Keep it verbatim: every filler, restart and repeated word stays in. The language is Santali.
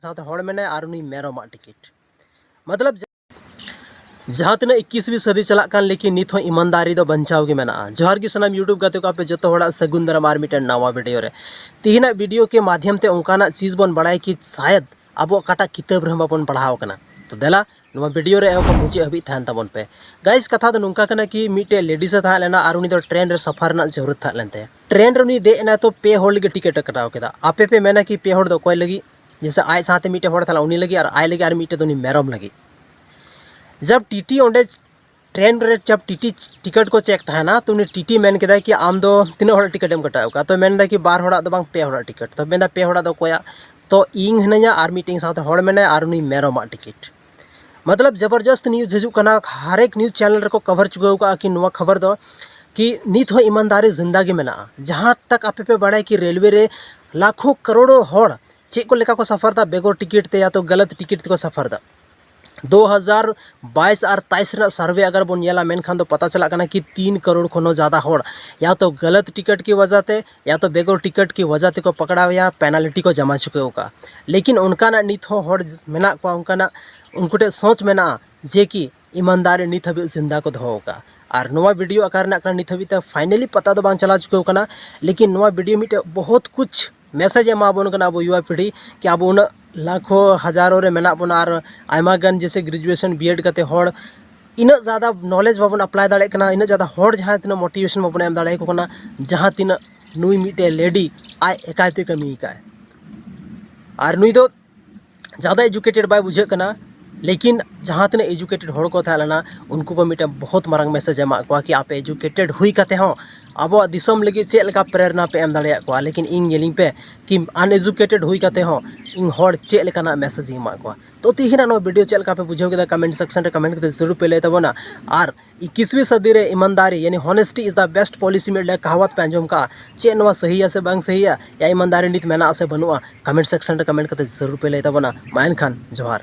ᱥᱟᱶᱛᱮ ᱦᱚᱲ ᱢᱮᱱᱟᱭᱟ ᱟᱨ ᱩᱱᱤ ᱢᱮᱨᱚᱢᱟᱜ ᱴᱤᱠᱤᱴ᱾ ᱢᱚᱛᱞᱚᱵ ᱡᱟᱦᱟᱸ ᱛᱤᱱᱟᱹᱜ ᱤᱠᱠᱤᱥ ᱥᱟᱹᱫᱤ ᱪᱟᱞᱟᱜ ᱠᱟᱱ, ᱞᱮᱠᱤᱱ ᱱᱤᱛ ᱦᱚᱸ ᱤᱢᱟᱱᱫᱟᱨᱤ ᱫᱚ ᱵᱟᱧᱪᱟᱣ ᱜᱮ ᱢᱮᱱᱟᱜᱼᱟ᱾ ᱡᱚᱦᱟᱨ ᱜᱮ ᱥᱟᱱᱟᱢ YouTube ᱜᱟᱛᱮ ᱠᱚ, ᱟᱯᱮ ᱡᱚᱛᱚ ᱦᱚᱲᱟᱜ ᱥᱟᱹᱜᱩᱱ ᱫᱟᱨᱟᱢ ᱟᱨ ᱢᱤᱫᱴᱮᱱ ᱱᱟᱣᱟ ᱵᱷᱤᱰᱤᱭᱳ ᱨᱮ᱾ ᱛᱮᱦᱮᱧᱟᱜ ᱵᱷᱤᱰᱤᱭᱳ ᱠᱮ ᱢᱟᱫᱷᱭᱚᱢ ᱛᱮ ᱚᱱᱠᱟᱱᱟᱜ ᱪᱤᱡᱽ ᱵᱚᱱ ᱵᱟᱲᱟᱭᱟ ᱠᱤ ᱥᱟᱭᱮᱫ ᱟᱵᱚᱣᱟᱜ ᱚᱠᱟᱴᱟᱜ ᱠᱤᱛᱟᱹᱵ ᱨᱮᱦᱚᱸ ᱵᱟᱵᱚᱱ ᱯᱟᱲᱦᱟᱣ ᱠᱟᱱᱟ᱾ ᱛᱚ ᱫᱮᱞᱟ, ᱱᱚᱣᱟ ᱵᱷᱤᱰᱤᱭᱳ ᱨᱮ ᱮᱦᱚᱵ ᱠᱷᱚᱱ ᱢᱩᱪᱟᱹᱫ ᱦᱟᱹᱵᱤᱡ ᱛᱟᱦᱮᱱ ᱛᱟᱵᱚᱱ ᱯᱮ᱾ ᱜᱟᱭᱤᱥ, ᱠᱟᱛᱷᱟ ᱫᱚ ᱱᱚᱝᱠᱟ ᱠᱟᱱᱟ ᱠᱤ ᱢᱤᱫᱴᱮᱡ ᱞᱮᱰᱤᱥ ᱮ ᱛᱟᱦᱮᱸ ᱞᱮᱱᱟ ᱟᱨ ᱩᱱᱤ ᱫᱚ ᱴᱨᱮᱱ ᱨᱮ ᱥᱟᱯᱷᱟᱨ ᱨᱮᱱᱟᱜ ᱡᱟᱹᱨᱩᱲ ᱛᱟᱦᱮᱸ ᱞᱮᱱ ᱛᱟᱭᱟ᱾ ᱴᱨᱮᱱ ᱨᱮ ᱩᱱᱤ ᱫᱮᱡ ᱮᱱᱟᱭ, ᱛᱚ ᱯᱮ ᱦᱚᱲ ᱞᱟᱹᱜᱤᱫ ᱴᱤᱠᱤᱴ ᱮ ᱠᱟᱴᱟᱣ ᱠᱮᱫᱟ᱾ ᱟᱯᱮ ᱯᱮ ᱢᱮᱱᱟ ᱠᱤ ᱯᱮ ᱦᱚᱲ ᱫᱚ ᱚᱠᱚᱭ ᱞᱟᱹᱜᱤᱫ? ᱡᱮᱭᱥᱮ ᱟᱡ ᱥᱟᱶᱛᱮ ᱢᱤᱫᱴᱮᱡ ᱦᱚᱲ ᱛᱟᱦᱮᱸ ᱞᱮᱱᱟ, ᱩᱱᱤ ᱞᱟᱹᱜᱤᱫ, ᱟᱨ ᱟᱡ ᱞᱟᱹᱜᱤᱫ ᱟᱨ ᱢᱤᱫᱴᱮᱡ ᱫᱚ ᱩᱱᱤ ᱢᱮᱨᱚᱢ ᱞᱟᱹᱜᱤᱫ᱾ ᱡᱟᱵ ᱴᱤᱴᱤ ᱚᱸᱰᱮ ᱴᱨᱮᱱ ᱨᱮ ᱡᱟᱵ ᱴᱤᱴᱤ ᱴᱤᱠᱤᱴ ᱠᱚ ᱪᱮᱠ ᱛᱟᱦᱮᱱᱟ, ᱛᱚ ᱩᱱᱤ ᱴᱤᱴᱤ ᱢᱮᱱ ᱠᱮᱫᱟᱭ ᱠᱤ ᱟᱢ ᱫᱚ ᱛᱤᱱᱟᱹᱜ ᱦᱚᱲᱟᱜ ᱴᱤᱠᱤᱴ ᱮᱢ ᱠᱟᱴᱟᱣ ᱟᱠᱟᱫ? ᱛᱚ ᱢᱮᱱᱫᱟ ᱠᱤ ᱵᱟᱨ ᱦᱚᱲᱟᱜ ᱫᱚ ᱵᱟᱝ, ᱯᱮ ᱦᱚᱲᱟᱜ ᱴᱤᱠᱤᱴ᱾ ᱛᱚ ᱢᱮᱱᱫᱟ ᱯᱮ ᱦᱚᱲᱟᱜ ᱫᱚ ᱚᱠᱚᱭᱟᱜ? ᱛᱚ ᱤᱧ ᱦᱤᱱᱟᱹᱧᱟ ᱟᱨ ᱢᱤᱫᱴᱮᱱ ᱥᱟᱶᱛᱮ ᱦᱚᱲ ᱢᱮᱱᱟᱭᱟ ᱟᱨ ᱩᱱᱤ ᱢᱮᱨᱚᱢᱟᱜ ᱴᱤᱠᱤᱴ᱾ ᱢᱚᱛᱞᱚᱵ ᱡᱚᱵᱚᱨᱡᱚᱥᱛ ᱱᱤᱭᱩᱡᱽ ᱦᱤᱡᱩᱜ ᱠᱟᱱᱟ, ᱦᱟᱨᱮᱠ ᱱᱤᱭᱩᱡᱽ ᱪᱮᱱᱮᱞ ᱨᱮᱠᱚ ᱠᱚᱵᱷᱟᱨ ᱪᱩᱠᱟᱹᱣ ᱠᱟᱜᱼᱟ ᱠᱤ ᱱᱚᱣᱟ ᱠᱷᱚᱵᱚᱨ ᱫᱚ ᱠᱤ ᱱᱤᱛ ᱦᱚᱸ ᱤᱢᱟᱱᱫᱟᱨᱤ ᱡᱤᱱᱫᱟ ᱜᱮ ᱢᱮᱱᱟᱜᱼᱟ᱾ ᱡᱟᱦᱟᱸ ᱛᱟᱠ ᱟᱯᱮ ᱯᱮ ᱵᱟᱲᱟᱭᱟ ᱠᱤ ᱨᱮᱞᱣᱮ ᱨᱮ ᱞᱟᱠᱷᱚ ᱠᱟᱨᱳᱲᱚ ᱦᱚᱲ ᱪᱮᱫ ᱠᱚ ᱞᱮᱠᱟ ᱠᱚ ᱥᱟᱯᱷᱟᱨ ᱫᱟ ᱵᱮᱜᱚᱨ ᱴᱤᱠᱤᱴ ᱛᱮ ᱭᱟ ᱛᱚ ᱜᱟᱞᱟᱛ ᱴᱤᱠᱤᱴ ᱛᱮᱠᱚ ᱥᱟᱯᱷᱟᱨ ᱫᱟ᱾ ᱫᱩ ᱦᱟᱡᱟᱨ ᱵᱟᱭᱤᱥ ᱟᱨ ᱛᱮᱭᱤᱥ ᱨᱮᱱᱟᱜ ᱥᱟᱨᱵᱷᱮ ᱟᱜᱟᱨ ᱵᱚᱱ ᱧᱮᱞᱟ, ᱢᱮᱱᱠᱷᱟᱱ ᱫᱚ ᱯᱟᱛᱟ ᱪᱟᱞᱟᱜ ᱠᱟᱱᱟ ᱠᱤ ᱛᱤᱱ ᱠᱟᱨᱳᱲ ᱠᱷᱚᱱ ᱦᱚᱸ ᱡᱟᱫᱟ ᱦᱚᱲ ᱭᱟ ᱛᱚ ᱜᱟᱞᱟᱛ ᱴᱤᱠᱤᱴ ᱠᱤ ᱣᱟᱡᱟ ᱛᱮ ᱭᱟ ᱛᱚ ᱵᱮᱜᱚᱨ ᱴᱤᱠᱤᱴ ᱠᱤ ᱣᱟᱡᱟ ᱛᱮᱠᱚ ᱯᱟᱠᱲᱟᱣ ᱭᱟ, ᱯᱮᱱᱟᱞᱴᱤ ᱠᱚ ᱡᱚᱢᱟ ᱪᱩᱠᱟᱹᱣ ᱠᱟᱜᱼᱟ᱾ ᱞᱮᱠᱤᱱ ᱚᱱᱠᱟᱱᱟᱜ ᱱᱤᱛ ᱦᱚᱸ ᱦᱚᱲ ᱢᱮᱱᱟᱜ ᱠᱚᱣᱟ, ᱚᱱᱠᱟᱱᱟᱜ ᱩᱱᱠᱩ ᱴᱷᱮᱱ ᱥᱳᱪ ᱢᱮᱱᱟᱜᱼᱟ ᱡᱮ ᱠᱤ ᱤᱢᱟᱱᱫᱟᱨᱤ ᱱᱤᱛ ᱦᱟᱹᱵᱤᱡ ᱡᱤᱱᱫᱟ ᱠᱚ ᱫᱚᱦᱚ ᱟᱠᱟᱫᱼᱟ᱾ ᱟᱨ ᱱᱚᱣᱟ ᱵᱷᱤᱰᱤᱭᱳ ᱚᱠᱟ ᱨᱮᱱᱟᱜ ᱠᱟᱱᱟ ᱱᱤᱛ ᱦᱟᱹᱵᱤᱡ ᱛᱮ ᱯᱷᱟᱭᱱᱟᱞᱤ ᱯᱟᱛᱟ ᱫᱚ ᱵᱟᱝ ᱪᱟᱞᱟᱣ ᱪᱩᱠᱟᱹᱣ ᱠᱟᱱᱟ, ᱞᱮᱠᱤᱱ ᱱᱚᱣᱟ ᱵᱷᱤᱰᱤᱭᱳ ᱢᱤᱫᱴᱮᱡ ᱵᱚᱦᱩᱛ ᱠᱩᱪ ᱢᱮᱥᱮᱡᱽ ᱮ ᱮᱢᱟ ᱵᱚᱱ ᱠᱟᱱᱟ ᱟᱵᱚ ᱭᱩᱣᱟ ᱯᱤᱲᱦᱤ ᱠᱤ ᱟᱵᱚ ᱩᱱᱟᱹᱜ ᱞᱟᱠᱷᱚ ᱦᱟᱡᱟᱨᱚ ᱨᱮ ᱢᱮᱱᱟᱜ ᱵᱚᱱᱟ ᱟᱨ ᱟᱭᱢᱟ ᱜᱟᱱ ᱡᱮᱭᱥᱮ ᱜᱨᱮᱡᱩᱭᱮᱥᱚᱱ ᱵᱤᱭᱮᱰ ᱠᱟᱛᱮ ᱦᱚᱲ ᱤᱱᱟᱹᱜ ᱡᱟᱫᱟ ᱱᱚᱞᱮᱡᱽ ᱵᱟᱵᱚᱱ ᱟᱯᱞᱟᱭ ᱫᱟᱲᱮᱭᱟᱜ ᱠᱟᱱᱟ, ᱤᱱᱟᱹᱜ ᱡᱟᱫᱟ ᱦᱚᱲ ᱡᱟᱦᱟᱸ ᱛᱤᱱᱟᱹᱜ ᱢᱳᱴᱤᱵᱷᱮᱥᱚᱱ ᱵᱟᱵᱚᱱ ᱮᱢ ᱫᱟᱲᱮᱭᱟᱠᱚ ᱠᱟᱱᱟ, ᱡᱟᱦᱟᱸ ᱛᱤᱱᱟᱹᱜ ᱱᱩᱭ ᱢᱤᱫᱴᱮᱡ ᱞᱮᱰᱤ ᱟᱡ ᱮᱠᱟᱭ ᱛᱮ ᱠᱟᱹᱢᱤ ᱟᱠᱟᱫ᱾ ᱟᱨ ᱱᱩᱭ ᱫᱚ ᱡᱟᱫᱟ ᱮᱡᱩᱠᱮᱴᱮᱰ ᱵᱟᱭ ᱵᱩᱡᱷᱟᱹᱜ ᱠᱟᱱᱟ, ᱞᱮᱠᱤᱱ ᱡᱟᱦᱟᱸ ᱛᱤᱱᱟᱹᱜ ᱮᱡᱩᱠᱮᱴᱮᱰ ᱦᱚᱲ ᱠᱚ ᱛᱟᱦᱮᱸ ᱞᱮᱱᱟ ᱩᱱᱠᱩ ᱠᱚ ᱢᱤᱫᱴᱮᱱ ᱵᱚᱦᱩᱛ ᱢᱟᱨᱟᱝ ᱢᱮᱥᱮᱡᱽ ᱮᱢᱟᱜ ᱠᱚᱣᱟ ᱠᱤ ᱟᱯᱮ ᱮᱡᱩᱠᱮᱴᱮᱰ ᱦᱩᱭ ᱠᱟᱛᱮ ᱦᱚᱸ ᱟᱵᱚᱣᱟᱜ ᱫᱤᱥᱚᱢ ᱞᱟᱹᱜᱤᱫ ᱪᱮᱫ ᱞᱮᱠᱟ ᱯᱨᱮᱨᱱᱟ ᱯᱮ ᱮᱢ ᱫᱟᱲᱮᱭᱟᱜ ᱠᱚᱣᱟ, ᱞᱮᱠᱤᱱ ᱤᱧ ᱧᱮᱞᱤᱧ ᱯᱮ ᱠᱤ ᱟᱱᱮᱡᱩᱠᱮᱴᱮᱰ ᱦᱩᱭ ᱠᱟᱛᱮ ᱦᱚᱸ ᱤᱧ ᱦᱚᱲ ᱪᱮᱫ ᱞᱮᱠᱟᱱᱟᱜ ᱢᱮᱥᱮᱡᱽ ᱤᱧ ᱮᱢᱟᱜ ᱠᱚᱣᱟ᱾ ᱛᱚ ᱛᱮᱦᱮᱧᱟᱜ ᱱᱚᱣᱟ ᱵᱷᱤᱰᱤᱭᱳ ᱪᱮᱫ ᱞᱮᱠᱟ ᱯᱮ ᱵᱩᱡᱷᱟᱹᱣ ᱠᱮᱫᱟ, ᱠᱚᱢᱮᱱᱴ ᱥᱮᱠᱥᱚᱱ ᱨᱮ ᱠᱚᱢᱮᱱᱴ ᱠᱟᱛᱮ ᱡᱟᱹᱨᱩᱲ ᱯᱮ ᱞᱟᱹᱭ ᱛᱟᱵᱚᱱᱟ᱾ ᱟᱨ ᱤᱠᱤᱥᱣᱤ ᱥᱟᱹᱫᱤ ᱨᱮ ᱤᱢᱟᱱᱫᱟᱨᱤ ᱭᱟᱱᱤ honesty is the best policy ᱢᱤᱫ ᱞᱮᱠᱟ ᱠᱟᱦᱟᱣᱟᱛ ᱯᱮ ᱟᱸᱡᱚᱢ ᱠᱟᱜᱼᱟ᱾ ᱪᱮᱫ ᱱᱚᱣᱟ ᱥᱟᱹᱦᱤᱭᱟ ᱥᱮ ᱵᱟᱝ ᱥᱟᱹᱦᱤᱭᱟ? ᱭᱟ ᱤᱢᱟᱱᱫᱟᱨᱤ ᱱᱤᱛ ᱢᱮᱱᱟᱜᱼᱟ ᱥᱮ ᱵᱟᱹᱱᱩᱜᱼᱟ? ᱠᱚᱢᱮᱱᱴ ᱥᱮᱠᱥᱚᱱ ᱨᱮ ᱠᱚᱢᱮᱱᱴ ᱠᱟᱛᱮ ᱡᱟᱹᱨᱩᱲ ᱯᱮ ᱞᱟᱹᱭ ᱛᱟᱵᱚᱱᱟ᱾ ᱢᱟ ᱮᱱᱠᱷᱟᱱ ᱡᱚᱦᱟᱨ᱾